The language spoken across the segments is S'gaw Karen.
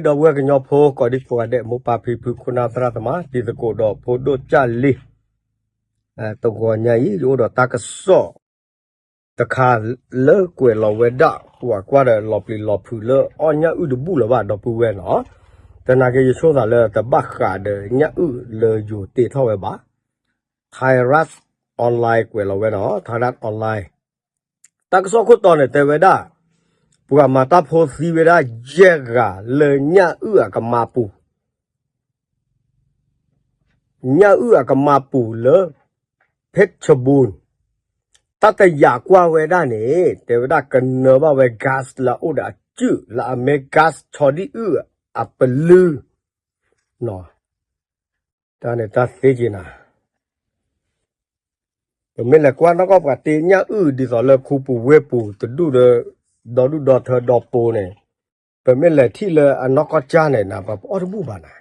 ဒီပုၢ်ဝဲၢ်ကညီဖိ ကိးဒံကိးဂၤဒဲး မိၢ်ပၢ်ဖံဖု ခိၣ်နၢ်သရၣ်သမါ တံၤသကိးဒီးဖိဒိၣ်ကၢ်လံ, တဂီၤညါအံၤ ယအိၣ်ဒီးတၢ်ကစီၣ်တခါလၢကွဲးလီၤဝဲဒၣ် ပှၤကွၢ်ဒီးလီၤပျံၤလီၤဖုးလၢအီၣ်ညၣ်အုၣ်တဘူၣ်လၢၤဘၣ် ဒီပုၢ်ဝဲၢ်နီၤ, သနာ်က့ ယဆိသးလၢတဘၣ်ဃးဒီးညၣ်အုၣ်လၢယိၤတ့ထီၣ်ဝဲဘၣ်. Thairath Online ကွဲးလီၤဝဲနီၤ, Thairath Online တၢ်ကစီၣ်ခိၣ်တီန့ၣ် တဲဝဲဒၣ် ပှၤမၤတၢ်ဖိသံဝဲဒၣ်ယဲၢ်ဂၤလၢညၣ်အုၣ်အကမါပူၤ, ညၣ်အုၣ်အကမါပူၤလၢ ဖ့ၣ်ဆဘူၣ်, တၢ်တယာ်ကွၢ်ဝဲဒၣ်န့ၣ် တဲဝဲဒၣ်ကနၢဘၣ်ဝဲ gas လၢအအိၣ်ဒီးအစုၣ်လၢအမ့ၢ် gas ဆီဒံၣ်အုၣ်အပလုၢ် တၢ်န့ၣ်တၢ်သ့က့ၤနၤ, ပမ့ၢ်လဲၤကွၢ်နီၢ်ကီၢ်ပှၤတ့ညၣ်အုၣ်ဒ်သိးလၢခူပူၤဝ့ၢ်ပူၤတဒူၣ်ဒီး ဒီဒူၣ်ဒီထၢဒီပိၤန့ၣ်, ပမ့ၢ်လဲၤထံၣ်လၢအနီၢ်ကီၢ်ကၠၢ်န့ၣ် နပအီၣ်တဘူၣ်ဘၣ်နၤ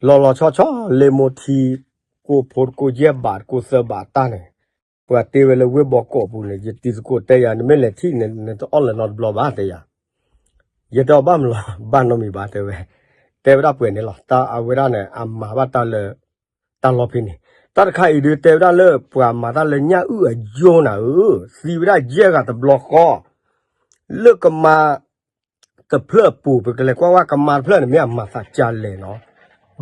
လီၤလီၤဆီဆီ လ့မိထံ ကိၢ်ဖိတကိၢ်ယဲၢ်ဘးတကိၢ်သၢဘးတၢ်န့ၣ်, ပှၤတ့ဝဲလၢဝ့ၢ်ဘီကီးပူၤန့ၣ် ယတံၤသကိးတဲယၤ နမ့ၢ်လဲၤထံၣ်န့ၣ် နတအီၣ်လၢၤနီတဘျီဘၣ်တဲယၤ, ယတဲအီၤဘၣ်မလီၤ ဘၣ်နီတမံၤဘၣ်တဲဝဲ, တဲဝဲဒၣ်ပှဲၤန့ၣ်လီၤ တၢ်အဝဲဒၣ်န့ၣ် အမၤဘၣ်တၢ်လၢ တၢ်လီၢ်ဖဲန့ၣ်, တၢ်တခါအံၤဒုးတဲဝဲဒၣ်လၢပှၤမၤတၢ်လၢညၣ်အုၣ်အယိာ်နၤဧၢ, သံဝဲဒၣ်ယဲၢ်ဂၤတဘျီဃီ လၢကမါတဖျၢၣ်အပူၤ ပကလဲၤကွၢ်ဝဲကမါတဖျၢၣ်န့ၣ် မ့ၢ်အမၤသးကလဲၣ်နီၤ,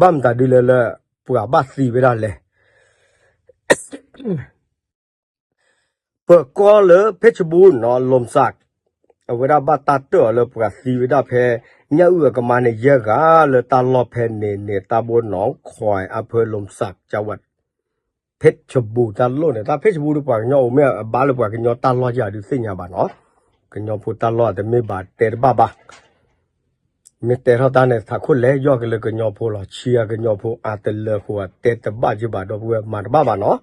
ဘၣ်မတၤဒုလဲၣ်လၢ ပှၤဘၣ်သံဝဲဒၣ်လဲၣ် ပၢၤကီၢ်လၢဖ့ၣ်ဆဘူၣ်နီၤ လိၣ်စး, အဝဲဒၣ်ဘၣ်တၢ်တၢၢ်အီၤလၢပှၤသံဝဲဒၣ်ဖဲ ညၣ်အုၣ်အကမါန့ၣ် ယဲၢ်ဂၤလၢတၢ်လီၢ်ဖဲန့ၣ်န့ၣ် တၢ်ဘိနီၣ်ခွဲး အဖၢလိၣ်စး ကဝး ဖ့ၣ်ဆဘူၣ်တၢ်လိၣ်န့ၣ် တၢ်ဖ့ၣ်ဆဘူၣ်ဒုးပှၤကညီအိၣ်မ့ၢ်အဘၣ်လၢပှၤကညီတၢ်လီၢ်ယၤဒုးသ့ၣ်ညါဘၣ်နီၤ, ကညီဖိတၢ်လီၢ်တမ့ၢ်ဘၣ်တဲတဘၣ်ဘၣ် မ့ၢ်တဲထီၣ်တၢ်န့ၣ် ထးခိၣ်လဲၤယီၢ်က့ၤလၢကညီဖိလီၤ, ဆံးအကညီဖိအါတလၢဃိ တဲတဘၣ်ယဘၣ်ဒီပုၢ်ဝဲၢ်မၤတဘၣ်ဘၣ်နီၤ,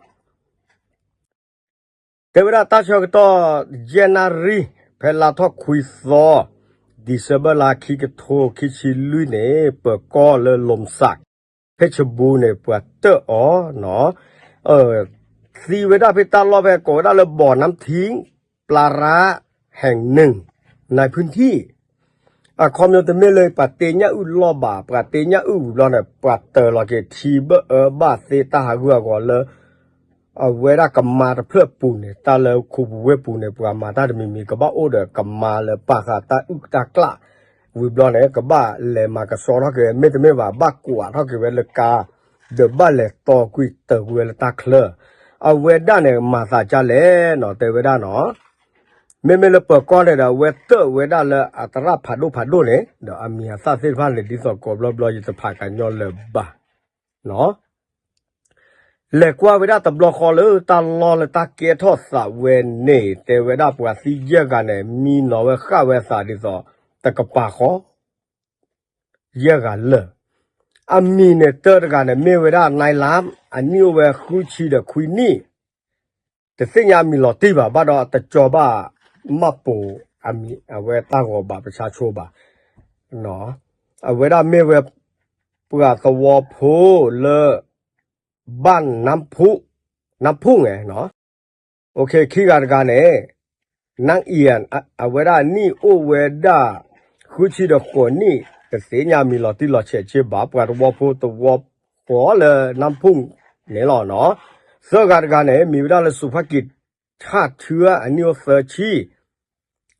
တဲဝဲဒၣ်တၢ်ဆၢကတီၢ် ယဲၢ်နၣ်ရံၣ် ဖဲလါထီၣ်ခွံသီ December လါခံကထိခံဆံလွံၢ်န့ၣ် ပၢၤကီၢ်လၢလိၣ်စး ဖ့ၣ်ဆဘူၣ်န့ၣ် ပှၤတၢၢ်အီၤနီၤ, သံဝဲဒၣ်ဖဲတၢ်လီၢ်ဖဲကိးဝဲဒၣ်လၢ บ่อน้ำทิ้ง ปลาร้าแห่งหนึ่ง ในพื้นที่ အခီပညီတမ့ၢ်လၢပှၤတ့ညၣ်အုၣ်လီၢ်ဘၣ်, ပှၤတ့ညၣ်အုၣ်ဝံၤဘျီန့ၣ် ပှၤတၢၢ်လီၤက့ၤထံဘၢၣ်အၢဘၣ်သ့တၢ်ဟးဂူာ်ဟးဂီၤလၢ အဝဲဒၣ်ကမါတဖျၢၣ်ပူၤန့ၣ် တၢ်လၢခူပူၤဝ့ၢ်ပူၤန့ၣ် ပှၤမၤတၢ်တမံၤမံၤ ကဘၣ်အိၣ်ဒီးကမါလၢပာ်ဃာ်တၢ်အုၣ်တၢ်ကျၣ်, ဝံၤဘျီန့ၣ် ကဘၣ်လဲၤမၤကဆှီထီၣ်က့ၤဝဲ မ့တမ့ၢ်ဘၣ် ဘၣ်ကွၢ်ထီၣ်က့ၤဝဲလၢကါ ဒီးဘၣ်လဲၤတီကွံာ်တၢၢ်ကွံာ်ဝဲလၢတၢ်ချၢ, အဝဲဒၣ်န့ၣ် မၤသးဒ်လဲၣ်နီၤ တဲဝဲဒၣ်နီၤ, မ့မ့ၢ်လၢပၢၤကီၢ်န့ၣ်ဒီး အဝဲတၢၢ်ဝဲဒၣ်လၢအသရၣ်ဖးဒိၣ်ဖးဒိၣ်န့ၣ် ဒီးအမံၤအသၣ်သ့ၣ်တဖၣ်န့ၣ် ဒ်သိးကိးဘျီဘျီယတဖးကညီလၢၤဘၣ်နီၤ လဲၤကွၢ်ဝဲဒၣ်တဘျီဃီလၢတၢ်လီၢ်လၢတၢ်ကဲထီၣ်သးဝဲန့ၣ် တဲဝဲဒၣ်ပှၤသံယဲၢ်ဂၤန့ၣ် မံနီၤဝဲဃၣ်ဝဲသးဒ်သိး တကပၤဃီ ယဲၢ်ဂၤလၢာ်, အမံၤန့ၣ် တၢတဂၤန့ၣ် မ့ၢ်ဝဲဒၣ် နၢၢ်လၢ် အနံၣ်အိၣ်ဝဲဃုဆံဒီးခွံနံၣ်, တသ့ၣ်ညါအမံၤလီၤတံၢ်ဘၣ် ဘၣ်ဒီးတကၠီဘၣ် မှတ်ပုံ အဝဲတၢ်ဂီၤဘၣ်ပဆါဆိဘၣ် အဝဲဒၣ်မ့ၢ်ဝဲ ပှၤသဝီဖိလၢ ဘၣ်နၢ်ဖူၣ် နၢ်ဖူၣ်န့ၣ်နီၤ, ခံဂၤတဂၤန့ၣ် နၢ်အံၣ် အဝဲဒၣ်နံၣ်အိၣ်ဝဲဒၣ် ဃုဆံဒီးဃိးနံၣ် တသ့ၣ်ညါမံၤလီၤတံၢ်လီၤဆဲးက့ဘၣ် ပှၤသဝီဖိသဝီဃီလၢနၢ်ဖူၣ်န့ၣ်လီၤနီၤ, သၢဂၤတဂၤန့ၣ် မံၤဝဲဒၣ်လၢ စူဖၣ်ကံး ထၣ်ထၢ အနံၣ်အိၣ်သၢဆံ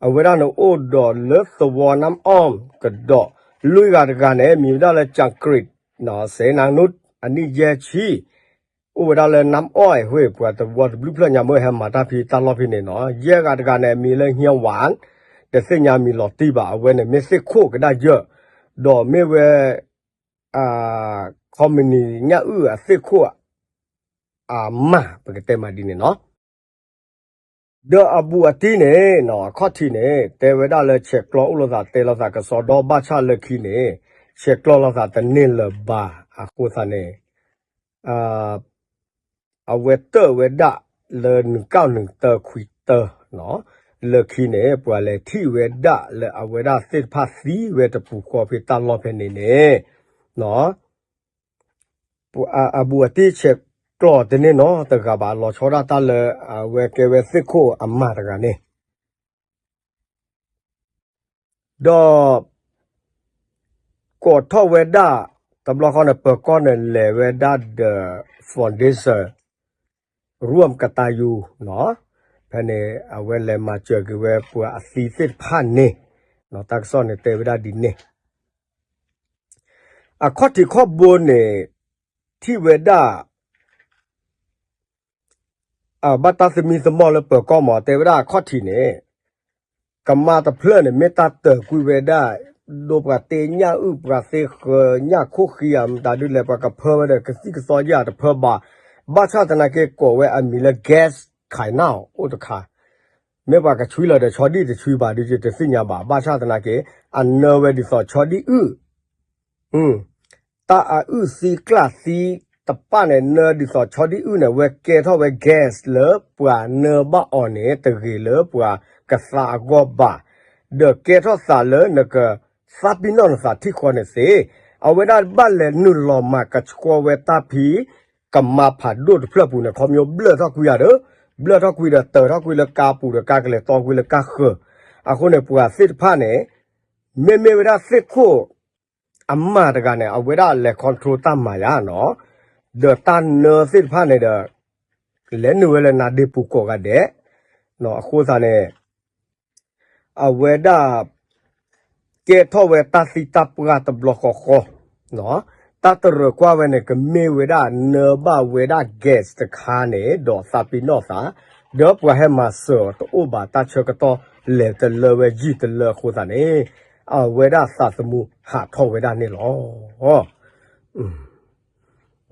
အဝဲဒၣ်န့ၣ်အိၣ်ဒီးလၢသဝီနၢ်အီၣ်ကဒီး, လွံၢ်ဂၤတဂၤန့ၣ် မံၤဝဲဒၣ်လၢ ကၠၣ်ကရံး စဲနၣ်နူး အနံၣ်ယဲၢ်ဆံ အိၣ်ဝဲဒၣ်လၢနၢ်အီၣ်အဃိ ပှၤသဝီတဘျုးဖျၢၣ်ညါမ့ၢ်ဟဲမၤတၢ်ဖံးတၢ်လီၢ်ဖဲန့ၣ်နီၤ, ယဲၢ်ဂၤတဂၤန့ၣ် မံၤလၢ ဟံဝၣ် တသ့ၣ်ညါမံၤလီၤတံၢ်ဘၣ် အဝဲန့ၣ်မ့ၢ်သ့ၣ်ခိၣ်ကဒါယၢၢ်, ဒီးမ့ၢ်ဝဲ company ညၣ်အုၣ်အသ့ၣ်ခိၣ် အမါ ပကတဲမးဒ်န့ၣ်နီၤ, ဒီးအဘူးအတံၢ်န့ၣ်နီၤ အခီၣ်ထံးန့ၣ် တဲဝဲဒၣ်လၢဆဲးကျိးအိၣ်လိာ်သး တဲလိာ်သးကစီဒီဘၣ်ဆၣ်လၢခံန့ၣ် ဆဲးကျိးလိာ်သးတန့ၢ်လၢၤဘၣ်အဃိသတးန့ၣ် အဝဲတၢၢ်ဝဲဒၣ်လၢနုာ်ကၣ်နုာ်တၢခွံတၢနီၤ, လၢခံန့ၣ် ပှၤလဲၤထံၣ်ဝဲဒၣ်လၢအဝဲဒၣ်သ့ၣ်တဖၣ်သံဝဲတပူၤဃီဖဲတၢ်လီၢ်ဖဲန့ၣ်န့ၣ်နီၤ အဘူးအတံၢ်ဆဲးကျိးတန့ၢ်နီတဂၤဘၣ် လီၤဆီဒၣ်တၢ်လၢအဝဲကဲဝဲသ့ၣ်ခိၣ်အမါတဂၤန့ၣ် ဒီး ကိးထီၣ်ဝဲဒၣ် တဘျီဃီန့ၣ် ပၢၤကီၢ်န့ၣ် လဲၤဝဲဒၣ်ဒီး foundation ရူၢ်ကတၢ်ယူၤနီၤ, ဖဲန့ၣ် အဝဲလဲၤမၤစၢၤက့ၤဝဲပှၤအသံသ့ၣ်တဖၣ်န့ၣ်, တၢ်ကစီၣ်န့ၣ်တဲဝဲဒၣ်ဒ်န့ၣ်, အခီၣ်ထံးခီၣ်ဘိန့ၣ် ထံၣ်ဝဲဒၣ် ဘၣ်တၢ်သမံသမိးလၢပၢၤကီၢ်မး တဲဝဲဒၣ်အခီၣ်ထံးန့ၣ် ကမါတဖျၢၣ်န့ၣ် မ့ၢ်တၢ်တၢၤကွံာ်ဝဲဒၣ်, ဒိပှၤတ့ညၣ်အုၣ် ပှၤသ့ဃၢၤညၣ်ခိၣ်ဃံဧါ မတၤဒ်လဲၣ် ပှၤကဖၢဝဲဒီး ကသံၣ်ကသီယၣ်တဖၢဘၣ်, ဘၣ်ဆၣ်သနာ်က့ကိးဝဲအမံၤလၢ gas ခးနီၣ် အိၣ်တခါ, မ့ၢ်ပှၤကဆွံလီၤဒီးဆီဒံၣ်တဆွံဘၣ်ဒုး တသ့ၣ်ညါဘၣ်, ဘၣ်ဆၣ်သနာ်က့ အနၢဝဲဒ်သိးဆီဒံၣ်အုၣ် တၢ်အုၣ်သံကျၣ်သံတဖၣ်န့ၣ် နၢဒ်သိးဆီဒံၣ်အုၣ်န့ၣ် အဝဲကဲထီၣ်ဝဲ gas လၢပှၤနၢဘၣ်အီၤန့ၣ် တဂ့ၤလၢပှၤကသးအဂီၢ်ဘၣ်, ဒီးကဲထီၣ်သးလၢနကသးပ့ၤနီၣ်နသးထံၣ်ဃီန့ၣ်သ့, အဝဲဒၣ်ဘၣ်လဲၤနုာ်လီၤမၤကဆှီဝဲတၢ်ဖံး ကမါဖးဒိၣ်တဖျၢၣ်ပူၤန့ၣ် ခီပညီဘျၢၣ်ထီၣ်ကွံာ်ဧါဒီး, ဘျၢၣ်ထီၣ်ကွံာ်ဒီး တၢၤထီၣ်ကွံာ်လၢကါပူၤဒီး ကါကလဲၤတီကွံာ်လၢကါဃၢၤ, အဃိန့ၣ် ပှၤသ့ၣ်တဖၣ်န့ၣ် မ့မ့ၢ်ဝဲဒၣ်သ့ၣ်ခိၣ် အမါတဂၤန့ၣ် အဝဲဒၣ်လဲၤ control တၢ်မၤယါနီၤ, ဒီးတၢ်နၢသ့ၣ်တဖၣ်န့ၣ်ဒီး လဲၤနုာ်ဝဲလၢနါဒ့ပူၤကိးဂၤဒဲး, အဃိသတးန့ၣ် အဝဲဒၣ် ကဲထီၣ်ဝဲတၢ်သံတၢ်ပှၢ်တဘျီဃီဃီ, တၢ်တရၢၢ်ကွၢ်ဝဲန့ၣ် ကမ့ၢ်ဝဲဒၣ်နၢဘၣ်ဝဲဒၣ် gas တခါန့ၣ် ဒီးသးပ့ၤနီၣ်သး, ဒီးပှၤဟဲမၤစၢၤအီၤတအိၣ်ဘၣ် တၢ်ဆၢကတီၢ်လဲၤတလၢဝဲယံာ်တလၢအဃိသတးန့ၣ်, အဝဲဒၣ်သးသမူဟးထီၣ်ဝဲဒၣ်န့ၣ်လီၤ.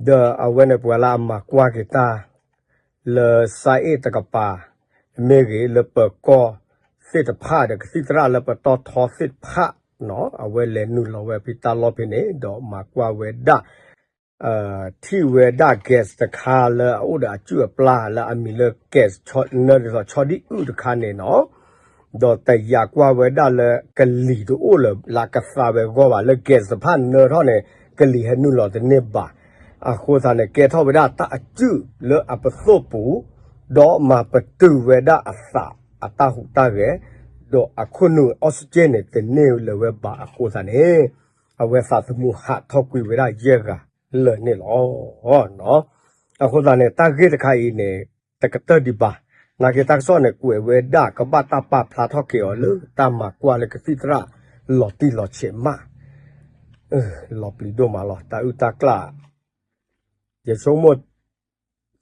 ဒီးအဝဲန့ၣ် ပှၤလၢအမၤကွၢ်က့ၤတၢ် လၢစါအ့ၣ်တကပၤ မ့ၢ်ဂ့ၤ လၢပၢၤကီၢ်သ့ၣ်တဖၣ်ဒီး ကသံၣ်သရၣ်လၢပတီၢ်ထီသ့ၣ်တဖၣ်နီၤ, အဝဲလဲၤနုာ်လီၤဝဲဖဲတၢ်လီၢ်ဖဲန့ၣ် ဒီးမၤကွၢ်ဝဲဒၣ် ထံၣ်ဝဲဒၣ် gas တခါလၢအအိၣ်ဒီးအစုၣ်အပျၢ်လၢအမံၤလၢ gas နၢဒ်သိးဆီဒံၣ်အုၣ်တခါန့ၣ်နီၤ, ဒီးတယာ်ကွၢ်ဝဲဒၣ်လၢကလံၤတအိၣ်လၢၤလၢကသးဝဲအဂီၢ်ဘၣ်, လၢ gas တဖၣ်နၢထီၣ်န့ၣ် ကလံၤဟဲနုာ်လီၤတန့ၢ်ဘၣ်, အဃိသတးန့ၣ် ကဲထီၣ်ဝဲဒၣ်တၢ်အစုၣ်လၢအပသိၣ်ပူၤ, ဒီးမၤပတုာ်ဝဲဒၣ်အသးအတၢ်ဟူးတၢ်ဂဲၤ, ဒီးအခိၣ်နူာ် oxygen န့ၣ် တန့ၢ်လၢၤဝဲဘၣ်အဃိသတးန့ၣ်, အဝဲသးသမူဟးထီၣ်ကွံာ်ဝဲဒၣ်ယဲၢ်ဂၤလၢာ်န့ၣ်လီၤ. အဃိသတးန့ၣ် တၢ်ဂ့ၢ်တခါအံၤန့ၣ် တကတၢၢ်ဒံးဘၣ်, နာ်က့တၢ်ကစီၣ်န့ၣ် ကွဲးဝဲဒၣ်ကဘၣ်တၢ်ပာ်ဖျါထီၣ်က့ၤအီၤလၢတၢ်မၤကွၢ်လၢကသံၣ်သရၣ်လီၤတံၢ်လီၤဆဲးမး, လီၤပျံၤဒိၣ်မးလီၤ တၢ်အုၣ်တၢ်ကျၢ်, ယဆိကမိၣ်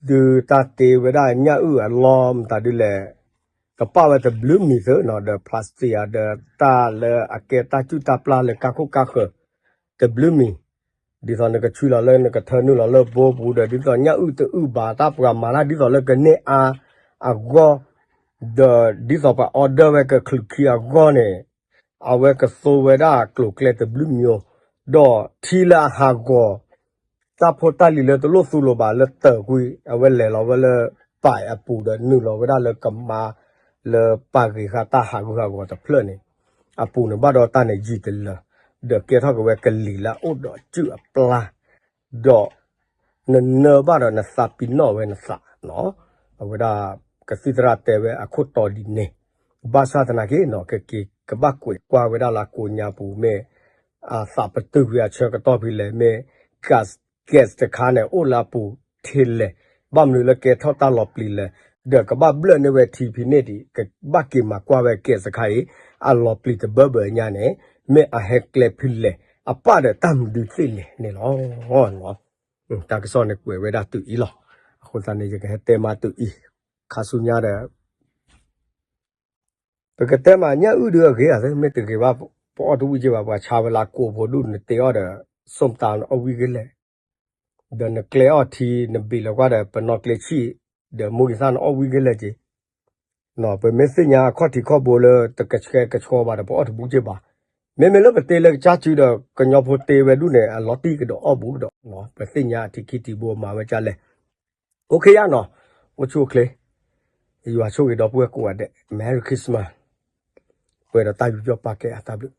ဒုးတၢ်တ့ဝဲဒၣ်ညၣ်အုၣ်အလီၢ်မတၤဒ်လဲၣ်, ကပာ်ဝဲတဘျုးမံၤသၢနီၤ ဒီး plastic ဒီးတၢ်လၢအကဲတၢ်စုၣ်တၢ်ပျၢ်လၢကါခိၣ်ကါဃၢၤ တဘျုးမံၤ, ဒ်သိးနကဆွံလီၤလၢနကထၢနုာ်လီၤလၢဘိပူၤဒီး ဒ်သိးညၣ်အုၣ်တအုၣ်ဘၣ် တၢ်ပှၤမၤတၢ်ဒ်သိးလၢကန့ၢ်အါအဂီၢ်, ဒီးဒ်သိးပှၤ order ဝဲကချုးခံအဂီၢ်န့ၣ် အဝဲကသိဝဲဒၣ်ကျိၤကျဲတဘျုးမံၤ, ဒီးထံလၢအဟးဂီၤ တၢ်ဖိတၢ်လံၤလၢတလိၣ်သူလိၤဘၣ်လၢတၢၤကွံာ် အဝဲလဲၤလီၤဝဲလၢ ပၢၢ်အပူၤဒီးနုာ်လီၤဝဲဒၣ်လၢကမါ လၢပာ်ဂ့ၤဃာ်တၢ်ဟးဂူာ်ဟးဂီၤတဖျၢၣ်န့ၣ်, အပူၤန့ၣ်ဘၣ်ဒီးတၢ်န့ၣ်ယံာ်တလၢာ်, ဒီးကဲထီၣ်က့ၤဝဲကလံၤလၢအအိၣ်ဒီးစုၣ်အပျၢ်, ဒီး နနၢဘၣ်ဒီးနသးပ့ၤနီၣ်ဝဲနသး, အဝဲဒၣ်ကသံၣ်သရၣ်တဲဝဲအခိၣ်တီဒ်န့ၣ်, ဘၣ်ဆၣ်သနာ်က့နီၤ ကက့ၤကဘၣ်ကွဲးကွၢ်ဝဲဒၣ်လၢကိးညါပူၤမ့ၢ် အသးပတုာ်ကွံာ်အဆၢကတီၢ်ဖဲလဲၣ် မ့ၢ် gas တခါန့ၣ် အိၣ်လၢအပူၤထဲလဲၣ်, ဘၣ်မနုၤလၢကဲထီၣ်တၢ်လီၤပျံၤလဲၣ်, ဒီးကဘၣ်ဘျၢၣ်န့ၢ်ဝဲထံဖဲန့ၣ်ဒံး ကဘၣ်က့ၤမၤကွၢ်ဝဲ gas တခါအံၤ အလီၤပျံၤတဘၢဘၢညါန့ၣ် မ့ၢ်အဟဲကျဲဖဲလဲၣ်, အပၣ်ဒီးတၢ်မနုၤသ့ၣ်လဲၣ်န့ၣ်လီၤ. တၢ်ကစီၣ်န့ၣ်ကွဲးဝဲဒၣ်တုၤအံၤလီၤ. အဃိသတးန့ၣ် ယကဟဲတဲမးတုၤအံၤ, ခါဆူညါဒီး ပကတဲမးညၣ်အုၣ်ဒုးအဂ့ၤဧါ, မ့ၢ်တဂ့ၤဘၣ် ပအီၣ်တဝံၣ်က့ဘၣ်, ပှၤဆါဝဲလၢကိးဖိဒူၣ် နတ့အီၣ်ဒီး စိၢ်မတၤနအီၣ်ဝံၣ်ကလဲၣ်, ဒီးနကျဲအီၣ်ထံ နဘ့ၣ်လီၤကွၢ်ဒီး ပနီၢ်ကျဲဆံၣ် ဒီးမိၢ်ကသၣ်နအီၣ်ဝံၣ်ကလဲၣ်က့ၤ ပမ့ၢ်သ့ၣ်ညါအခီၣ်ထံးခီၣ်ဘိလၢတကဆှဲကဆှီဘၣ်ဒီး ပအီၣ်တဘူးက့ဘၣ်. မ့မ့ၢ်လၢပတ့လၢကစၢ်စုဒီး ကညီဖိတ့ဝဲဒူၣ်န့ၣ် အလီၤတံၢ်ကဒီးအီၣ်ဘူးကဒီး, ပသ့ၣ်ညါအထံခံထံးဘိမၤဝဲဒ်လဲၣ်. အိၣ်ခ့ယါနီၤ, အိၣ်ဆူၣ်အိၣ်ချ့, ယွၤဆိၣ်ဂ့ၤဒီပုၢ်ဝဲၢ်ကိးဂၤဒဲး, Merry Christmas, ပှဲၤဒီးတၢ်ယူးယီၣ်ပာ်ကဲအတၢ်ဘျုး